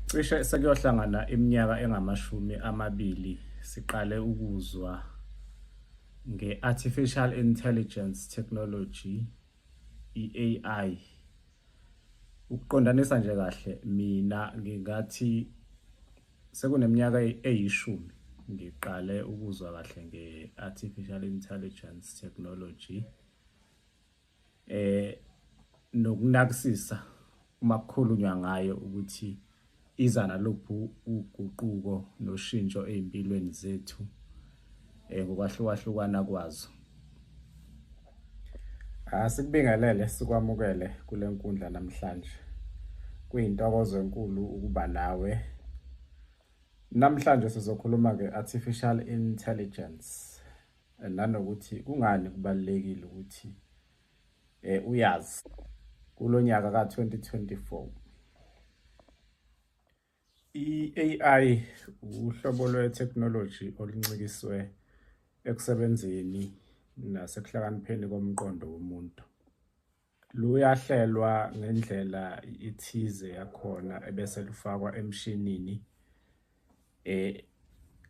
Cishe sekuyohlangana iminyaka engamashumi amabili siqale ukuzwa nge-Artificial Intelligence Technology, i-AI. Ukuqondanisa nje kahle, mina ngingathi sekuneminyaka eyishumi ngiqale ukuzwa kahle nge-Artificial Intelligence Technology nokunakisisa uma kukhulunywa ngayo ukuthi iza naluphi uguquko noshintsho ey'mpilweni zethu ngokwahlukahlukana kwazo. Asikubingelele, sikwamukele kule nkundla namhlanje. Kuyintokozo enkulu ukuba nawe. Namhlanje sizokhuluma nge-artificial intelligence nanokuthi kungani kubalulekile ukuthi uyazi kulo nyaka ka-2024. I-AI uhlobo lwe-technology oluncikiswe ekusebenzeni nasekuhlakanipheni komqondo womuntu. Luyahlelwa ngendlela ethize yakhona ebese lufakwa emshinini,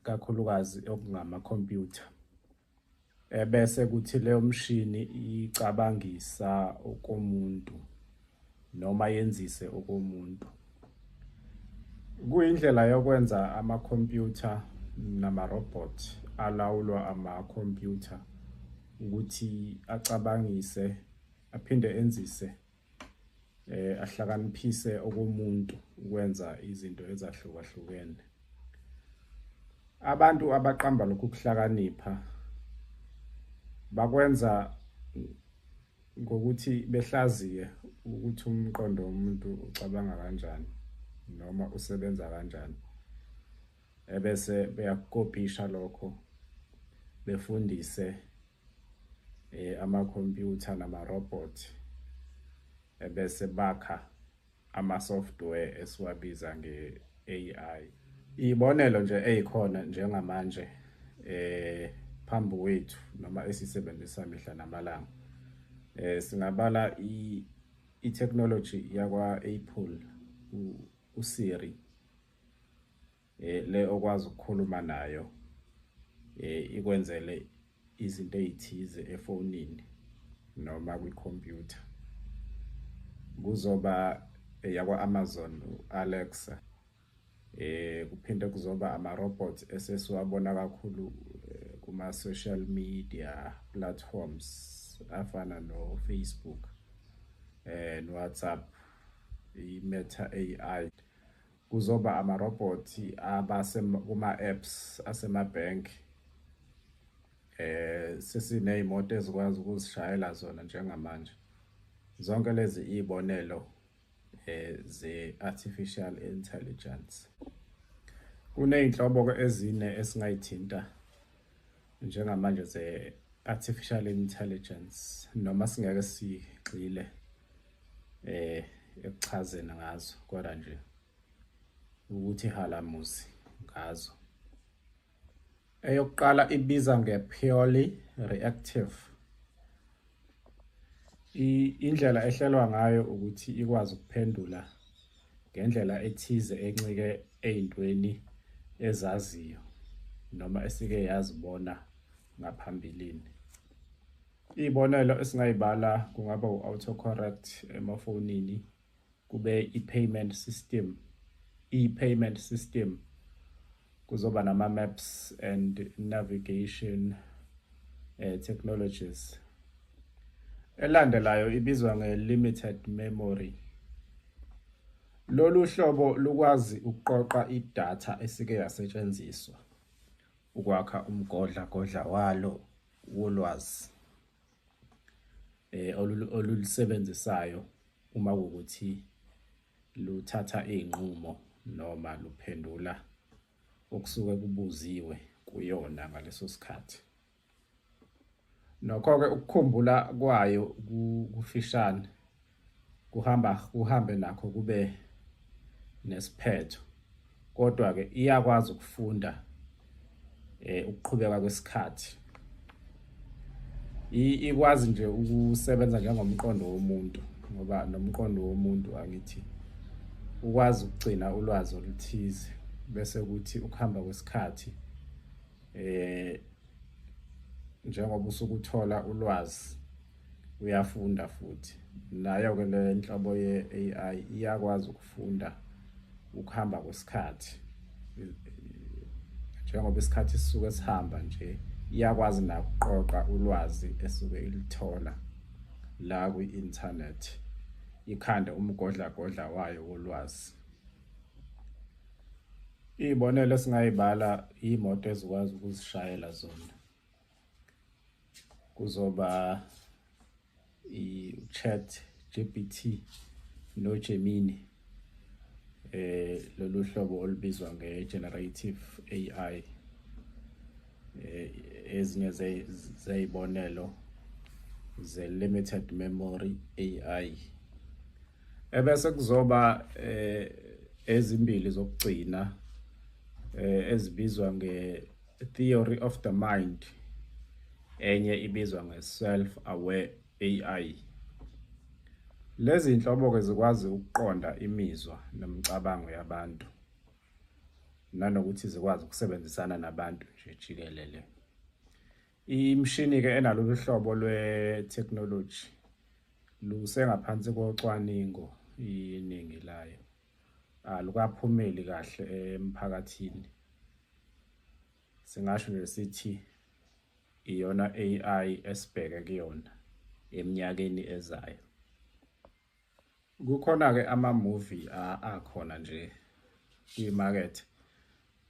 kakhulukazi okungamakhompyutha. Ebese kuthi leyo mshini icabangisa okomuntu noma yenzise okomuntu. Kuyindlela yokwenza amakhompyutha namarobhothi alawulwa amakhompyutha ukuthi acabangise aphinde enzise ahlakaniphise okomuntu ukwenza izinto ezahlukahlukene. Abantu abaqamba lokhu kuhlakanipha bakwenza ngokuthi behlaziye ukuthi umqondo womuntu ucabanga kanjani noma usebenza kanjani, ebese beyakukopisha lokho, befundise amakhompyutha namarobhothi, ebese bakha ama-software esiwabiza nge-AI. Iy'bonelo nje ey'khona njengamanje phambi kwethu noma esisebenzisa mihla namalanga, singabala i-technology yakwa-Apple, uSiri, le okwazi ukukhuluma nayo ikwenzele izinto ey'thize efonini noma kwikhompyutha. Kuzoba eyakwa-Amazon, u-Alexa, kuphinde kuzoba ama-robots esesiwabona kakhulu kuma-social media platforms afana no-Facebook no-WhatsApp, i-Meta AI. Kuzoba amarobhothi abase kuma-apps asemabhenki. Sesiney'moto ezikwazi ukuzishayela zona njengamanje. Zonke lezi iy'bonelo ze-artificial intelligence. Kuney'nhlobo-ke ezine esingay'thinta njengamanje ze-artificial intelligence, noma singeke sigxile ekuchazeni ngazo, kodwa nje ukuthi halamuzi ngazo. Eyokuqala ibiza nge-purely reactive. Indlela ehlelwa ngayo ukuthi ikwazi ukuphendula ngendlela ethize encike ey'ntweni ezaziyo noma esike yazibona ngaphambilini. Iy'bonelo esingay'bala kungaba u-autocorrect emafonini, kube i-payment system, e-payment system, kuzoba nama-maps and navigation technologies. Elandelayo ibizwa nge-limited memory. Lolu hlobo lukwazi ukuqoqa idatha esike yasetshenziswa ukwakha umgodlagodla walo wolwazi olulisebenzisayo uma kuwukuthi luthatha iy'nqumo noma luphendula okusuke kubuziwe kuyona ngaleso sikhathi. Nokho-ke ukukhumbula kwayo kufishane, kuhamba kuhambe nakho kube nesiphetho, kodwa-ke iyakwazi ukufunda ukuqhubeka kwesikhathi. Ikwazi nje ukusebenza njengomqondo womuntu, ngoba nomqondo womuntu angithi Ukwazi ukugcina ulwazi oluthize bese kuthi ukuhamba kwesikhathi njengoba usukuthola ulwazi uyafunda futhi. Nayo-ke le nhlobo ye-AI iyakwazi ukufunda ukuhamba kwesikhathi. Njengoba isikhathi sisuke sihamba nje iyakwazi nakuqoqa ulwazi esuke ilithola la kwi-inthanethi ikhande umgodlagodla wayo wolwazi. Iy'bonelo esingay'bala iy'moto ezikwazi ukuzishayela zona. Kuzoba i-Chat GPT no-Gemini, lolu hlobo olubizwa nge-generative AI. Ezinye zey'bonelo ze-limited memory AI. Ebese kuzoba ezimbili zokugcina ezibizwa nge-theory of the mind, enye ibizwa nge-self aware AI. Lezi nhlobo-ke zikwazi ukuqonda imizwa nemicabango yabantu nanokuthi zikwazi ukusebenzisana nabantu nje jikelele. Imishini-ke enalolu hlobo lwe-technology lusengaphansi kocwaningo iningi layo, alukaphumeli kahle emphakathini. Singasho nje sithi iyona AI esibheke kuyona eminyakeni ezayo. Kukhona-ke ama-movie akhona nje kwimakethe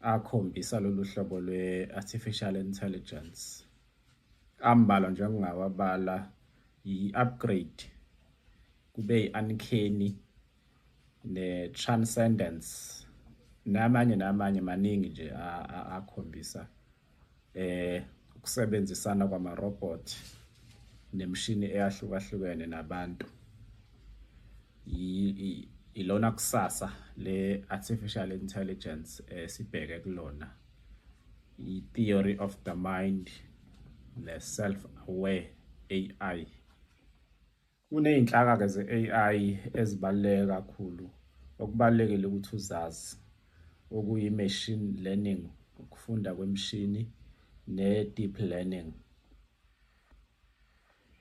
akhombisa lolu hlobo lwe-artificial intelligence. Ambalwa nje engingawabala i-Upgrade, kube i-Uncanny ne-Transcendence namanye namanye maningi nje akhombisa ukusebenzisana kwamarobhothi nemishini eyahlukahlukene nabantu. Ilona kusasa le-artificial intelligence esibheke kulona, i-theory of the mind ne-self aware AI. Kuney'nhlaka-ke ze-AI ezibaluleke kakhulu okubalulekile ukuthi uzazi, okuyi-machine learning, ukufunda kwemishini ne-deep learning.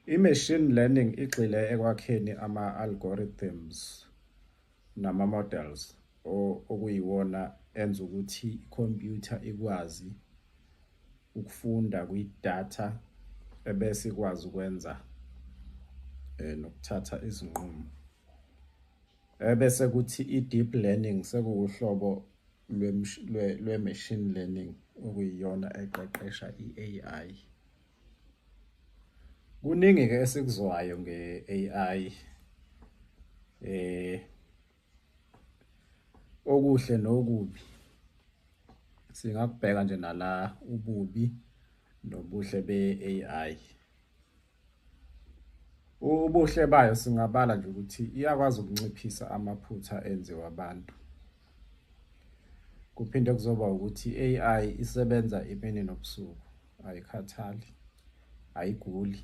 I-machine learning igxile ekwakheni ama-algorithms nama-models okuyiwona enza ukuthi ikhompyutha ikwazi ukufunda kwidatha ebese ikwazi ukwenza nokuthatha izinqumo. Ebese kuthi i-deep learning sekuwuhlobo lwe-machine learning okuyiyona eqeqesha i-AI. Kuningi-ke esikuzwayo nge-AI okuhle nokubi. Singakubheka nje nala ububi nobuhle be-AI. Ubuhle bayo singabala nje ukuthi iyakwazi ukunciphisa amaphutha enziwa abantu. Kuphinde kuzoba ukuthi i-AI isebenza imini nobusuku, ayikhathali, ayiguli,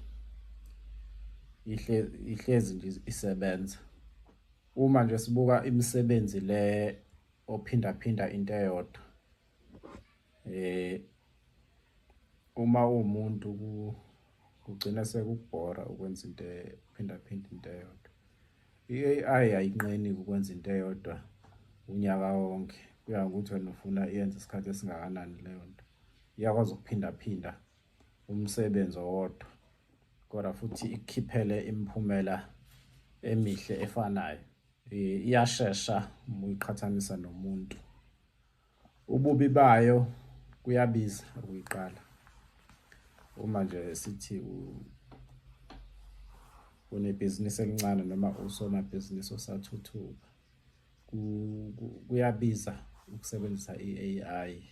ihlezi nje isebenza. Uma nje sibuka imisebenzi le ophindaphinda into eyodwa, uma uwumuntu kugcina sekukubhora ukwenza into uphindaphinda into eyodwa. I-AI ayinqeni ukwenza into eyodwa unyaka wonke, kuya ngokuthi wena ufuna iyenze isikhathi esingakanani leyo nto. Iyakwazi ukuphindaphinda umsebenzi owodwa kodwa futhi ikukhiphele imiphumela emihle efanayo. Iyashesha uma uyiqhathanisa nomuntu. Ububi bayo kuyabiza ukuyiqala. Uma nje sithi unebhizinisi elincane noma usomabhizinisi osathuthuka, kuyabiza ukusebenzisa i-AI.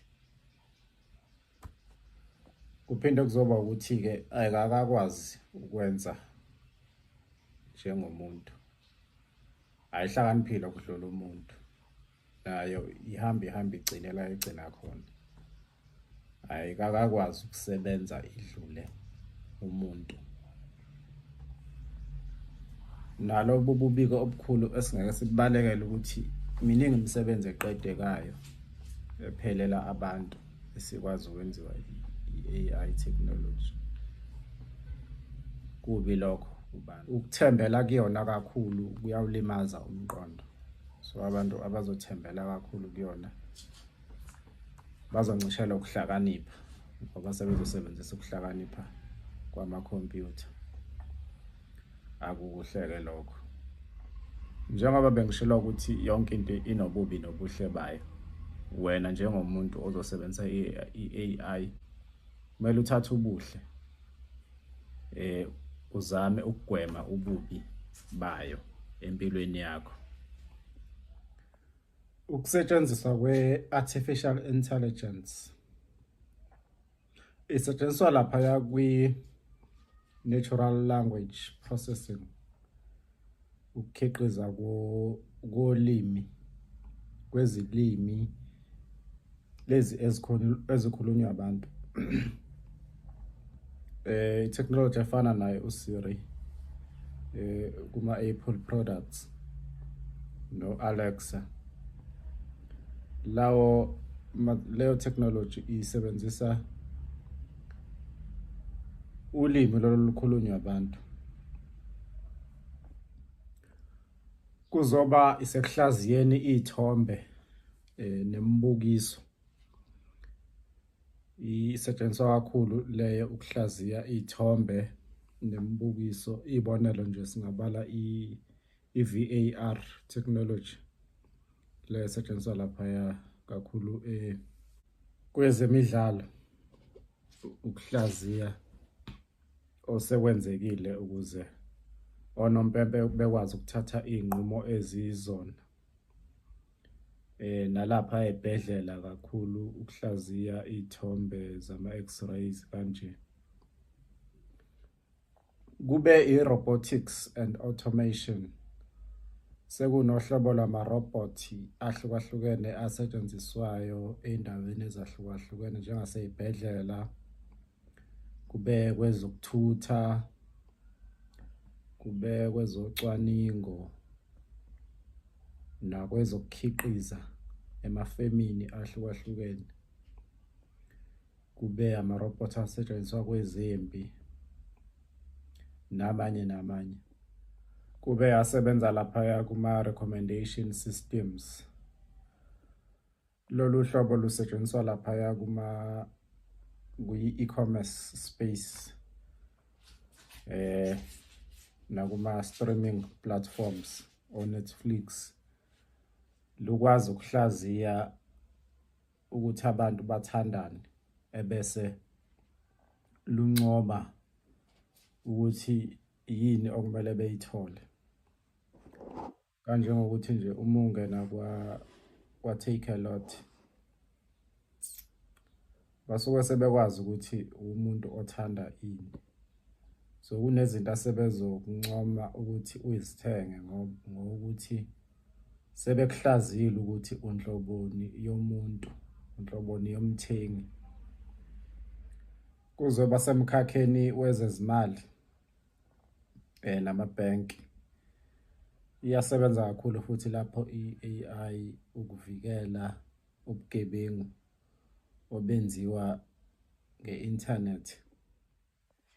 Kuphinde kuzoba ukuthi-ke ayikakakwazi ukwenza njengomuntu, ayihlakaniphile ukudlula umuntu. Nayo ihamba ihambe igcine la igcina khona, ayikakakwazi ukusebenza idlule umuntu. Nalo bububiko obukhulu esingeke sibubalekele ukuthi Miningi imisebenzi eqedekayo ephelela abantu esikwazi ukwenziwa i-AI technology. Kubi lokho kubantu. Ukuthembela kuyona kakhulu kuyawulimaza umqondo. So abantu abazothembela kakhulu kuyona bazoncishelwa ukuhlakanipha ngoba sebezosebenzisa ukuhlakanipha kwamakhompyutha. Akukuhle-ke lokho. Njengoba bengishilo ukuthi yonke into inobubi nobuhle bayo, wena njengomuntu ozosebenzisa i-AI kumele uthathe ubuhle uzame ukugwema ububi bayo empilweni yakho. Ukusetshenziswa kwe-artificial intelligence isetshenziswa laphaya kwi-natural language processing, ukukhiqiza kolimi kwezilimi lezi ezikhulunywa abantu. I-technology efana nayo uSiri kuma-Apple products no-Alexa, lawo leyo technology isebenzisa ulimi lolu lukhulunywa abantu. Kuzoba isekuhlaziyeni iy'thombe nemibukiso. Isetshenziswa kakhulu leyo ukuhlaziya iy'thombe nemibukiso. Iy'bonelo nje singabala i-V_A_R technology le esetshenziswa laphaya kakhulu kwezemidlalo, ukuhlaziya osekwenzekile ukuze onompempe bekwazi ukuthatha iy'nqumo eziyizona. Nalapha ey'bhedlela kakhulu ukuhlaziya iy'thombe zama-x-rays kanje. Kube i-robotics and automation, sekunohlobo lwamarobhothi ahlukahlukene asetshenziswayo ey'ndaweni ezahlukahlukene njengasey'bhedlela, kube kwezokuthutha, kube kwezocwaningo nakwezokukhiqiza emafemini ahlukahlukene. Kube amarobhothi asetshenziswa kwezempi namanye namanye. Kube asebenza laphaya kuma-recommendation systems. Lolu hlobo lusetshenziswa laphaya kuma kwi-e-commerce space nakuma-streaming platforms o-Netflix. Lukwazi ukuhlaziya ukuthi abantu bathandani ebese luncoma ukuthi yini okumele beyithole. Kanjengokuthi nje uma ungena kwa-Takealot basuke sebekwazi ukuthi umuntu othanda ini. So kunezinto asebezokuncoma ukuthi uzithenge ngokuthi sebekuhlaziyile ukuthi unhloboni yomuntu, unhloboni yomthengi. Kuzoba semkhakheni wezezimali namabhenki. Iyasebenza kakhulu futhi lapho i-AI ukuvikela ubugebengu obenziwa nge-inthanethi.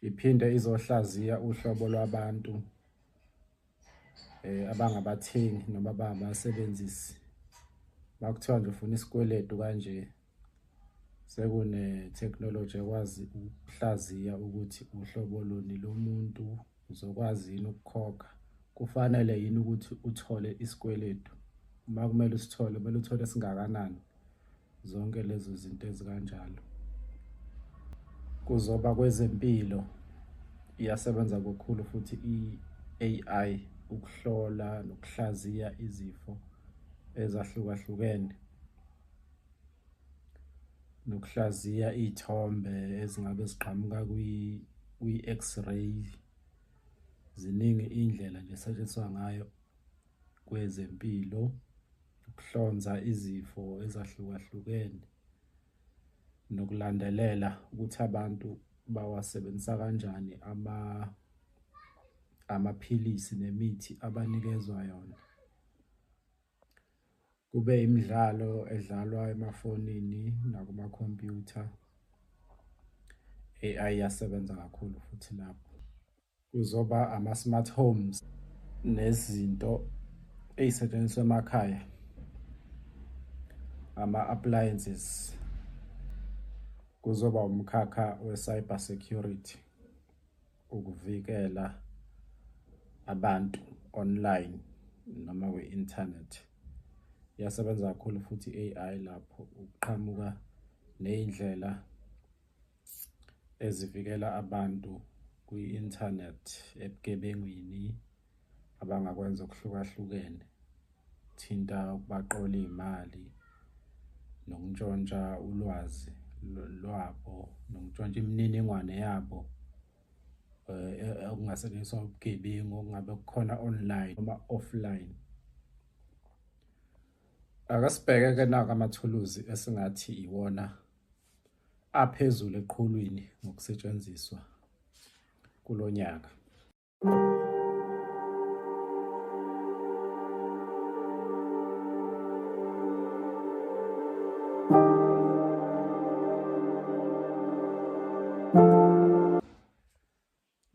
Iphinde izohlaziya uhlobo lwabantu abangabathengi noma abangabasebenzisi. Uma kuthiwa nje ufuna isikweletu kanje, sekune-technology ekwazi ukuhlaziya ukuthi uhlobo luni lomuntu, uzokwazi yini ukukhokha, kufanele yini ukuthi uthole isikweletu, uma kumele usithole kumele uthole esingakanani, zonke lezo zinto ezikanjalo. Kuzoba kwezempilo, iyasebenza kakhulu futhi i-AI ukuhlola nokuhlaziya izifo ezahlukahlukene nokuhlaziya iy'thombe ezingabe ziqhamuka kwi-x-ray. Ziningi iy'ndlela nje esetshenziswa ngayo kwezempilo ukuhlonza izifo ezahlukahlukene nokulandelela ukuthi abantu bawasebenzisa kanjani amaphilisi nemithi abanikezwa yona. Kube imidlalo edlalwa emafonini nakumakhompyutha, AI iyasebenza kakhulu futhi lapho. Kuzoba ama-smart homes nezinto ey'setshenziswa emakhaya, ama-appliances. Kuzoba umkhakha we-cyber security, ukuvikela abantu online noma kwi-inthanethi. Iyasebenza kakhulu futhi i-AI lapho ukuqhamuka ney'ndlela ezivikela abantu kwi-inthanethi ebugebengwini abangakwenza okuhlukahlukene. Thinta ukubaqola iy'mali nokuntshontsha ulwazi lwabo, nokuntshontsha imininingwane yabo okungasetshenziswa ubugebengu okungabe kukhona online noma offline. Ake sibheke-ke nanka amathuluzi esingathi iwona aphezulu eqhulwini ngokusetshenziswa kulo nyaka.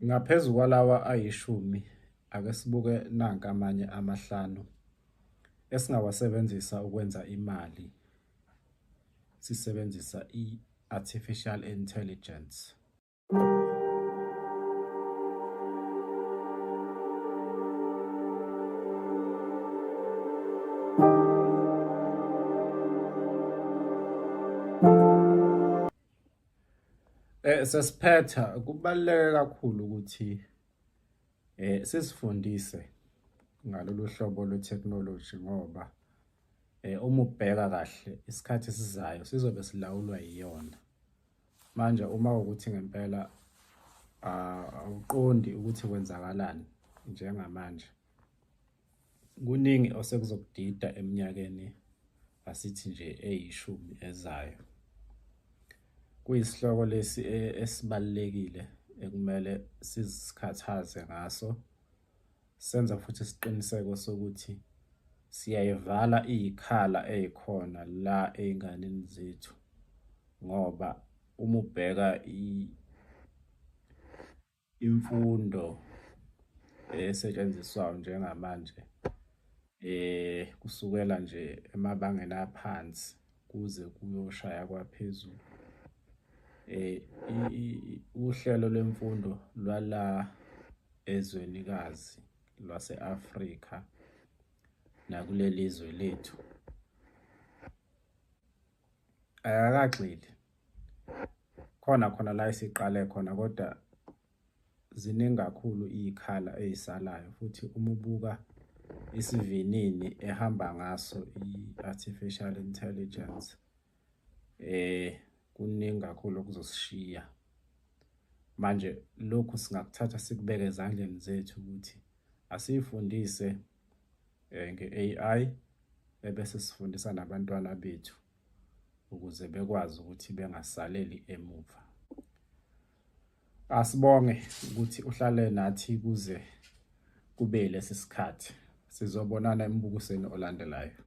Ngaphezu kwalawa ayishumi, ake sibuke nanka amanye amahlanu esingawasebenzisa ukwenza imali sisebenzisa i-artificial intelligence. Sesiphetha kubaluleke kakhulu ukuthi sisifundise ngalolu hlobo lwe-technology ngoba uma ubheka kahle isikhathi esizayo sizobe silawulwa yiyona. Manje uma kuwukuthi ngempela awuqondi ukuthi kwenzakalani njengamanje, kuningi osekuzokudida eminyakeni asithi nje eyishumi ezayo. Kuyisihloko lesi esibalulekile ekumele sizikhathaze ngaso, senza futhi isiqiniseko sokuthi siyayivala iy'khala ey'khona la ey'nganeni zethu ngoba uma ubheka imfundo esetshenziswayo njengamanje kusukela nje emabangeni aphansi kuze kuyoshaya kwaphezulu uhlelo lwemfundo lwala ezwenikazi lwase-Afrika nakuleli zwe lethu akakagxili. Khona khona la esiqale khona kodwa ziningi kakhulu iy'khala ey'salayo futhi uma ubuka isivinini ehamba ngaso i-artificial intelligence kuningi kakhulu okuzosishiya. Manje lokhu singakuthatha sikubeke ezandleni zethu ukuthi asiyifundise nge-AI ebese sifundisa nabantwana bethu ukuze bekwazi ukuthi bengasaleli emuva. Asibonge ukuthi uhlale nathi kuze kube lesi sikhathi. Sizobonana embukisweni olandelayo.